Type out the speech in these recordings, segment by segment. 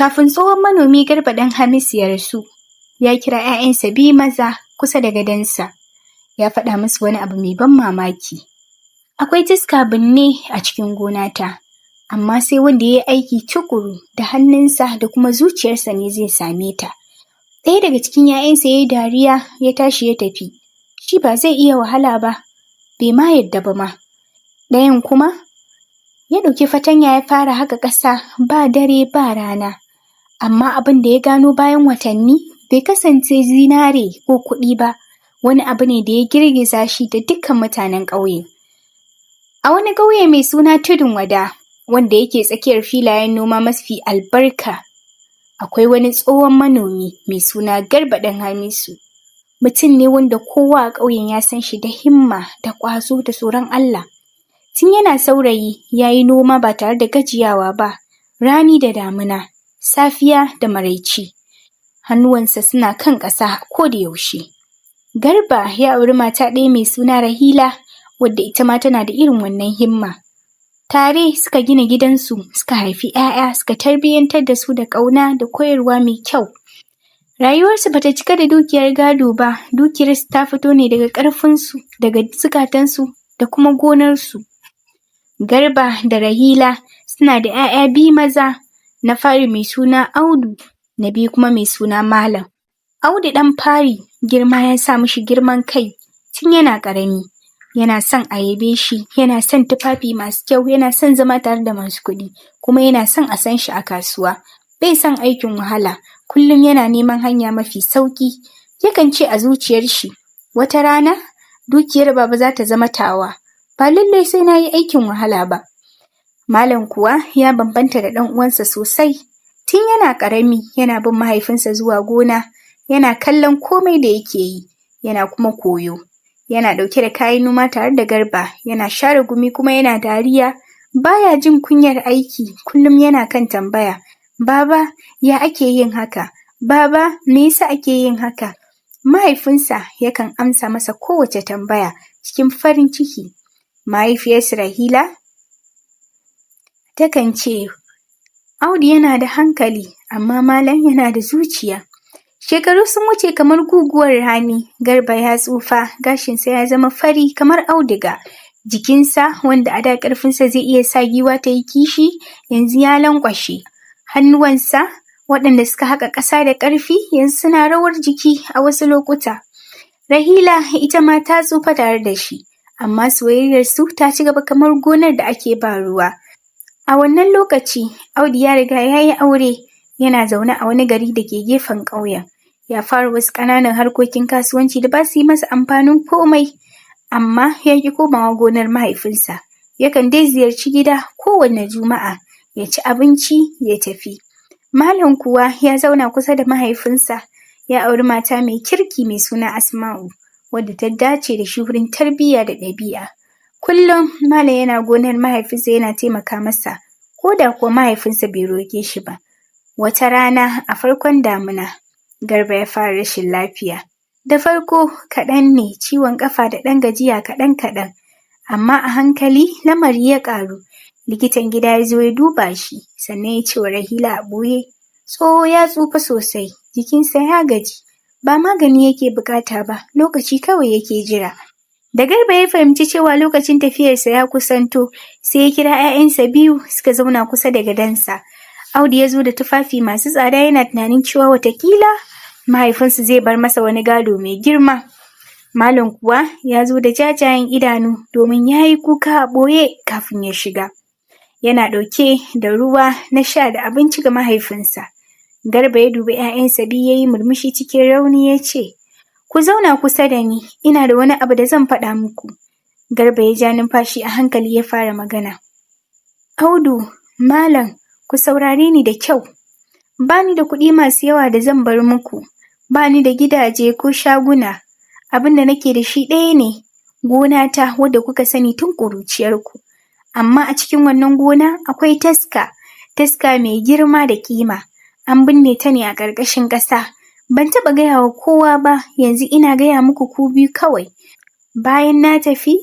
Kafin tsohon manomi Garba ɗan Hamisu ya rasu, ya kira ‘ya'yansa biyu maza kusa da gadonsa, ya faɗa musu wani abu mai ban mamaki. Akwai taska binne a cikin gonata, amma sai wanda ya yi aiki tuƙuru da hannunsa da kuma zuciyarsa ne zai same ta. Ɗaya daga cikin ‘ya'yansa ya yi dariya ya tashi ya tafi, shi ba zai iya wahala ba, bai ma yadda ba ma. Ɗayan kuma ya ɗauki fatanya ya fara haƙa ƙasa ba dare ba rana. Amma abin da ya gano bayan watanni bai kasance zinare ko kuɗi ba, wani abu ne da ya girgiza shi da dukkan mutanen ƙauye. A wani ƙauye mai suna Tudun Wada, wanda yake tsakiyar filayen noma mafi albarka, akwai wani tsohon manomi mai suna Garba ɗan Hamisu. Mutum ne wanda kowa a ƙauyen ya san shi da himma da ƙwazo da tsoron Allah. Tun yana saurayi ya yi noma ba tare da gajiyawa ba, rani da damina, safiya da maraice. Hannuwansa suna kan ƙasa ko da yaushe. Garba ya auri mata ɗaya mai suna Rahila, wadda ita ma tana da irin wannan himma. Tare suka gina gidansu, suka haifi ‘ya'ya, suka tarbiyyantar da su da ƙauna da koyarwa mai kyau. Rayuwarsu bata cika da dukiyar gado ba, dukiyarsu ta fito ne daga ƙarfinsu, daga zukatansu da kuma gonarsu. Garba da Rahila suna da ‘ya'ya biyu maza, na fari mai suna Audu, na biyu kuma mai suna Malam. Audu ɗan fari girma ya sa mishi girman kai tun yana ƙarami. Yana son a yabe shi, yana son tufafi masu kyau, yana son zama tare da masu kuɗi, kuma yana son a san shi a kasuwa. Bai son aikin wahala, kullum yana neman hanya mafi sauƙi. Yakan ce a zuciyar shi, wata rana dukiyar baba za ta zama tawa, ba lallai sai na yi aikin wahala ba. Malam kuwa ya bambanta da ɗan uwansa sosai. Tun yana ƙarami yana bin mahaifinsa zuwa gona, yana kallon komai da yake yi, yana kuma koyo. Yana ɗauke da kayan noma tare da Garba, yana share gumi kuma yana dariya. Baya jin kunyar aiki, kullum yana kan tambaya. Baba, ya ake yin haka? Baba, me yasa ake yin haka? Mahaifinsa yakan amsa masa kowace tambaya cikin farin ciki. Mahaifiyarsa Rahila takan ce, Audu yana da hankali, amma Malam yana da zuciya. Shekaru sun wuce kamar guguwar rani, Garba ya tsufa, gashinsa ya zama fari kamar auduga. Jikinsa, wanda a da ƙarfinsa zai iya sa giwa ta yi kishi, yanzu ya lanƙwashe. Hannuwansa, waɗanda suka haƙa ƙasa da ƙarfi, yanzu suna rawar jiki a wasu lokuta. Rahila ita ma ta tsufa tare da shi, amma soyayyarsu ta ci gaba kamar gonar da ake ba ruwa. A wannan lokaci, Audu ya riga ya yi aure, yana zaune a wani gari da ke gefen ƙauyen. Ya fara wasu ƙananan harkokin kasuwanci da ba su yi masa amfanin komai, amma ya ƙi komawa gonar mahaifinsa. Yakan dai ziyarci gida kowanne Juma'a, ya ci abinci ya tafi. Malam kuwa ya zauna kusa da mahaifinsa, ya auri mata mai kirki mai suna Asma'u, wadda ta dace da shi wurin tarbiyya da ɗabi'a. Kullum Malam yana gonar mahaifinsa yana taimaka masa, ko da kuwa mahaifinsa bai roƙe shi ba. Wata rana a farkon damina, Garba ya fara rashin lafiya. Da farko kaɗan ne ciwon ƙafa da ɗan gajiya kaɗan-kaɗan, amma a hankali lamari ya ƙaru. Likitan gida ya zo ya duba shi, sannan ya ce wa Rahila a ɓoye, tsoho ya tsufa sosai, jikinsa ya gaji, ba magani yake buƙata ba, lokaci kawai yake jira. Da Garba ya fahimci cewa lokacin tafiyarsa ya kusanto, sai ya kira ‘ya'yansa biyu suka zauna kusa da gadonsa. Audu ya zo da tufafi masu tsada yana tunanin cewa wataƙila mahaifinsu zai bar masa wani gado mai girma. Malam kuwa ya zo da jajayen idanu domin ya yi kuka a ɓoye kafin ya shiga. Yana ɗauke da ruwa na sha da abinci ga mahaifinsa. Garba ya dubi ‘ya'yansa biyu ya yi murmushi cikin rauni ya ce, Ku zauna kusa da ni, ina da wani abu da zan faɗa muku. Garba ya ja numfashi a hankali ya fara magana. Audu, Malam, ku saurare ni da kyau. Ba ni da kuɗi masu yawa da zan bar muku, ba ni da gidaje ko shaguna. Abin da nake da shi ɗaya ne, gonata wadda kuka sani tun ƙuruciyarku. Amma a cikin wannan gona akwai taska, taska mai girma da ƙima. An binne ta ne a ƙarƙashin ƙasa. Ban taɓa gaya wa kowa ba, yanzu ina gaya muku ku biyu kawai. Bayan na tafi,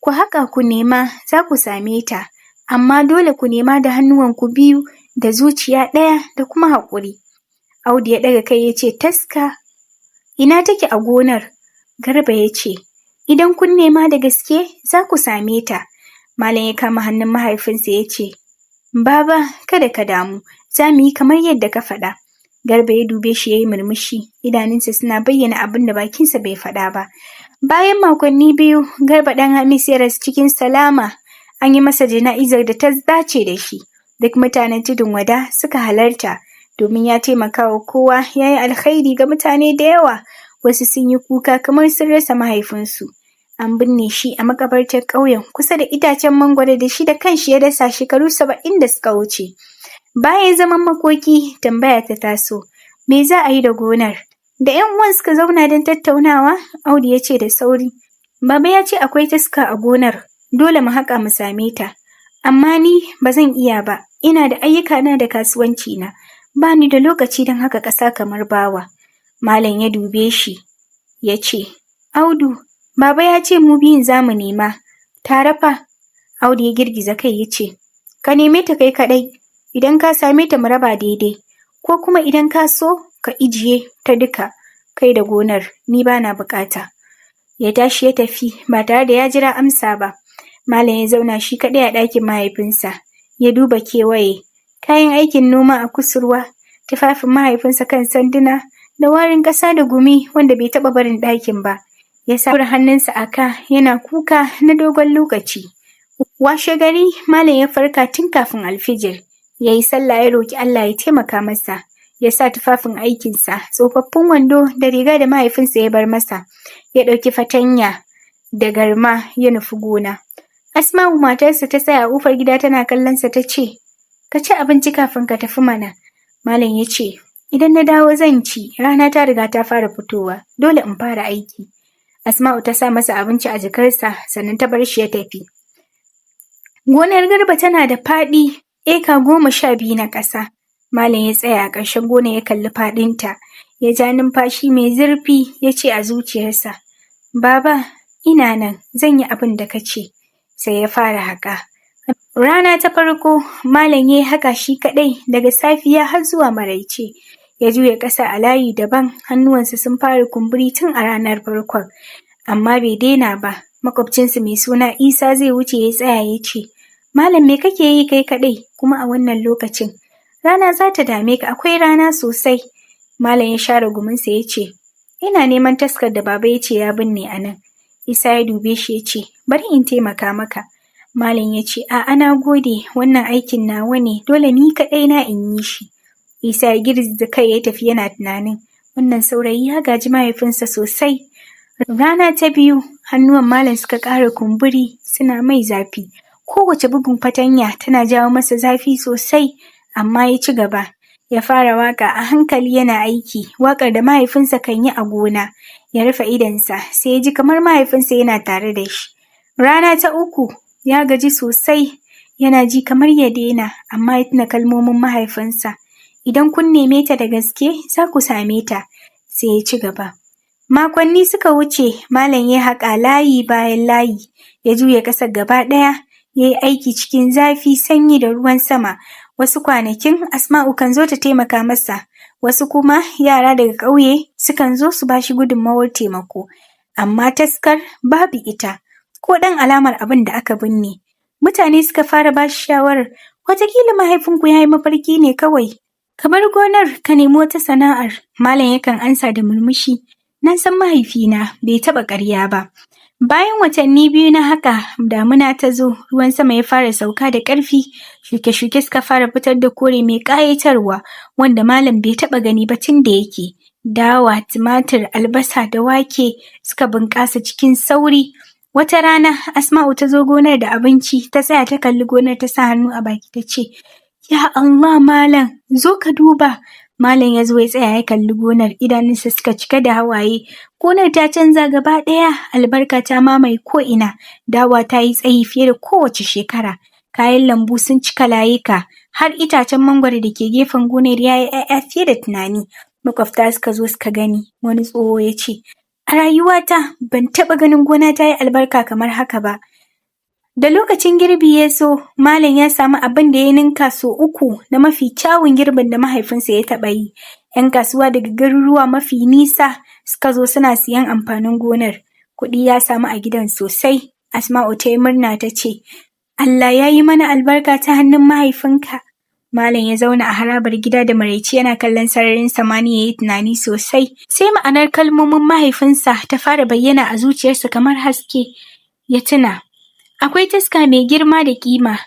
ku haƙa ku nema za ku same ta, amma dole ku nema da hannuwanku biyu da zuciya ɗaya da kuma haƙuri. Audu ya ɗaga kai ya ce, "Taska, ina take a gonar?" Garba ya ce, "Idan kun nema da gaske, za ku same ta." Malam ya kama hannun mahaifinsa ya ce, "Baba, kada ka damu, za mu yi kamar yadda ka faɗa." Garba ya dube shi ya yi murmushi, idanunsa suna bayyana abin da bakinsa bai faɗa ba. Bayan makonni 2, Garba ɗan Hamis ya rasu cikin salama. An yi masa jana'izar da ta dace da shi. Duk mutanen Tudun Wada suka halarta, domin ya taimaka wa kowa, ya yi alkhairi ga mutane da yawa. Wasu sun yi kuka kamar sun rasa mahaifinsu. An binne shi a makabartar ƙauyen kusa da itacen mangwaro da shi da kanshi ya dasa shekaru 70 da suka wuce. Bayan zaman makoki, tambaya ta taso, me za a yi da gonar? Da ‘yan uwan suka zauna don tattaunawa, Audu ya ce da sauri, "Baba ya ce akwai taska a gonar, dole mu haƙa mu same ta. Amma ni ba zan iya ba, ina da ayyukana da kasuwancina, ba ni da lokaci don haƙa ƙasa kamar bawa." Malam ya dube shi, ya ce, "Audu, Baba ya ce mu biyun za mu nema, tare fa." Audu ya girgiza kai ya ce, "Ka neme ta kai kaɗai, idan ka same ta mu raba daidai, ko kuma idan ka so ka ijiye ta duka, kai da gonar, ni ba na buƙata." Ya tashi ya tafi ba tare da ya jira amsa ba. Malam ya zauna shi kaɗai a ɗakin mahaifinsa, ya duba kewaye, kayan aikin noma a kusurwa, tufafin mahaifinsa kan sanduna, da warin ƙasa da gumi wanda bai taɓa barin ɗakin ba. Ya sa hannunsa a ka yana kuka na dogon lokaci. Washe gari, Malam ya farka tun kafin alfijir. Ya yi sallah, ya roƙi Allah ya taimaka masa. Ya sa tufafin aikinsa, tsofaffin wando da riga da mahaifinsa ya bar masa. Ya ɗauki fatanya da garma ya nufi gona. Asma'u matarsa ta tsaya a ƙofar gida tana kallonsa ta ce, "Ka ci abinci kafin ka tafi mana." Malam ya ce, "Idan na dawo zan ci, rana ta riga ta fara fitowa, dole in fara aiki." Asma'u ta sa masa abinci a jakarsa sannan ta bar shi ya tafi. Gonar Garba tana da faɗi, eka 12 na ƙasa. Malam ya tsaya a ƙarshen gonar ya kalli faɗinta, ya ja numfashi mai zurfi ya ce a zuciyarsa, "Baba, ina nan, zan yi abin da ka ce." Sai ya fara haƙa. Rana ta farko, Malam ya yi haƙa shi kaɗai daga safiya har zuwa maraice. Ya juya ƙasa a layi daban, hannuwansa sun fara kumburi tun a ranar farkon. Amma bai daina ba. Maƙwabcinsu mai suna Isa zai wuce ya tsaya ya ce, "Malam, me kake yi kai kaɗai kuma a wannan lokacin? Rana za ta dame ka, akwai rana sosai." Malam ya share guminsa ya ce, "Ina neman taskar da Baba ya ce ya binne a nan." Isa ya dube shi ya ce, "Bari in taimaka maka." Malam ya ce, "A'a, na gode, wannan aikin nawa ne, dole ni kaɗai na in yi shi." Isa ya girgiza kai ya tafi yana tunanin, wannan saurayi ya gaji mahaifinsa sosai. Rana ta biyu, hannuwan Malam suka ƙara kumburi suna mai zafi. Kowace bugun fatanya tana jawo masa zafi sosai, amma ya ci gaba. Ya fara waƙa a hankali yana aiki, waƙar da mahaifinsa kan yi a gona. Ya rufe idonsa, sai ya ji kamar mahaifinsa yana tare da shi. Rana ta uku, ya gaji sosai, yana ji kamar ya daina, amma ya tuna kalmomin mahaifinsa. "Idan kun neme ta da gaske, za ku same ta." Sai ya ci gaba. Makonni suka wuce, Malam ya haƙa layi bayan layi, ya juya ƙasar gaba ɗaya, ya yi aiki cikin zafi, sanyi da ruwan sama. Wasu kwanakin Asma'u kan zo ta taimaka masa, wasu kuma yara daga ƙauye sukan zo su ba shi gudunmawar taimako. Amma taskar babu ita, ko ɗan alamar abin da aka binne. Mutane suka fara ba shi shawarar, "Wataƙila mahaifinku ya yi mafarki ne kawai. Ka bar gonar ka nemi wata sana'ar." Malam yakan ansa da murmushi, "Na san mahaifina bai taɓa ƙarya ba." Bayan watanni 2 na haka, damuna ta zo, ruwan sama ya fara sauka da ƙarfi, shuke-shuke suka fara fitar da kore mai ƙayatarwa wanda Malam bai taɓa gani ba tun da yake. Dawa, tumatir, albasa da wake suka bunƙasa cikin sauri. Wata rana, Asma'u ta zo gonar da abinci, ta tsaya ta kalli gonar ta sa hannu a baki ta ce, "Ya Allah, Malam, zo ka duba." Malam ya zo ya tsaya ya kalli gonar, idanunsa suka cika da hawaye. Gonar ta canza gaba ɗaya, albarka ta mamaye ko'ina, dawa ta yi tsayi fiye da kowace shekara. Kayan lambu sun cika layuka, har itacen mangwaro da ke gefen gonar ya yi ‘ya'ya fiye da tunani. Maƙwabta suka zo suka gani, wani tsoho ya ce, "A rayuwata ban taɓa ganin gona ta yi albarka kamar haka ba." Da lokacin girbi ya zo, Malam ya samu abin da ya ninka sau uku na mafi kyawun girbin da mahaifinsa ya taɓa yi. ‘Yan kasuwa daga garuruwa mafi nisa suka zo suna siyan amfanin gonar. Kuɗi ya samu a gidan sosai. Asma'u ta yi murna ta ce, "Allah ya yi mana albarka ta hannun mahaifinka." Malam ya zauna a harabar gida da maraice yana kallon sararin samaniya ya yi tunani sosai. Sai ma'anar kalmomin mahaifinsa ta fara bayyana a zuciyarsa kamar haske. Ya tuna, akwai taska mai girma da ƙima,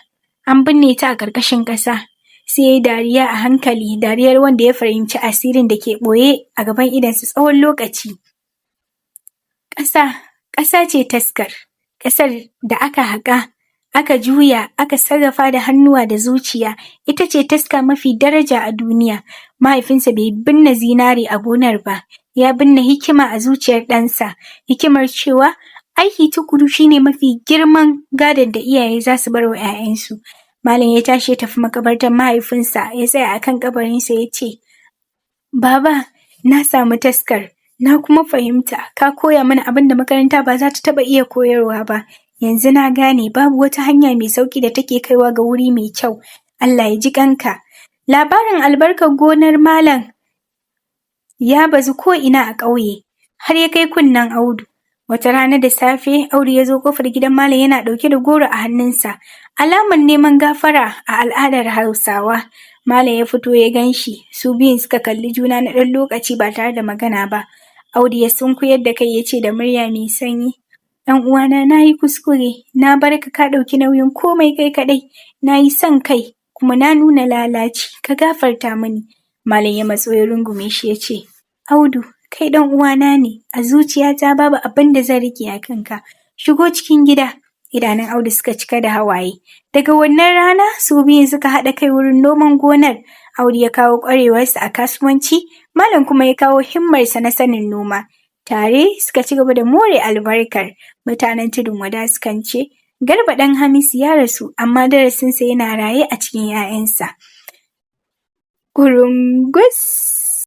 an binne ta a ƙarƙashin ƙasa. Sai ya yi dariya a hankali, dariyar wanda ya fahimci asirin da ke ɓoye a gaban idonsa tsawon lokaci. Ƙasa, ƙasa ce taskar, ƙasar da aka haƙa, aka juya, aka sarrafa da hannuwa da zuciya, ita ce taska mafi daraja a duniya. Mahaifinsa bai binne zinare a gonar ba, ya binne hikima a zuciyar ɗansa, hikimar cewa aiki tuƙuru shine mafi girman gadon da iyaye za su bar wa ‘ya'yansu. Malam ya tashi ya tafi maƙabartar mahaifinsa, ya tsaya a kan ƙabarinsa ya ce, "Baba, na samu taskar, na kuma fahimta, ka koya mana abin da makaranta ba za ta taɓa iya koyarwa ba. Yanzu na gane babu wata hanya mai sauƙi da take kaiwa ga wuri mai kyau. Allah ya ji ƙanka." Labarin albarkar gonar Malam ya bazu ko'ina a ƙauye, har ya kai kunnen Audu. Wata rana da safe, Audu ya zo ƙofar gidan Malam yana ɗauke da goro a hannunsa, alamar neman gafara a al'adar Hausawa. Malam ya fito ya gan shi, su biyun suka kalli juna na ɗan lokaci ba tare da magana ba. Audu ya sunkuyar da kai ya ce da murya mai sanyi, "Ɗan uwana, na yi kuskure, na bar ka ka ɗauki nauyin komai kai kaɗai, na yi son kai kuma na nuna lalaci, ka gafarta mini." Malam ya matso ya rungume shi ya ce, "Audu, kai ɗan uwana ne, a zuciyata babu abin da zan riƙe a kanka. Shigo cikin gida." Idanun Audu suka cika da hawaye. Daga wannan rana, su biyun suka haɗa kai wurin noman gonar. Audu ya kawo ƙwarewarsa a kasuwanci, Malam kuma ya kawo himmarsa na sanin noma. Tare suka ci gaba da more albarkar. Mutanen Tudun Wada sukan ce, "Garba ɗan Hamisu ya rasu, amma darasinsa yana raye a cikin ‘ya'yansa." Ƙurungus!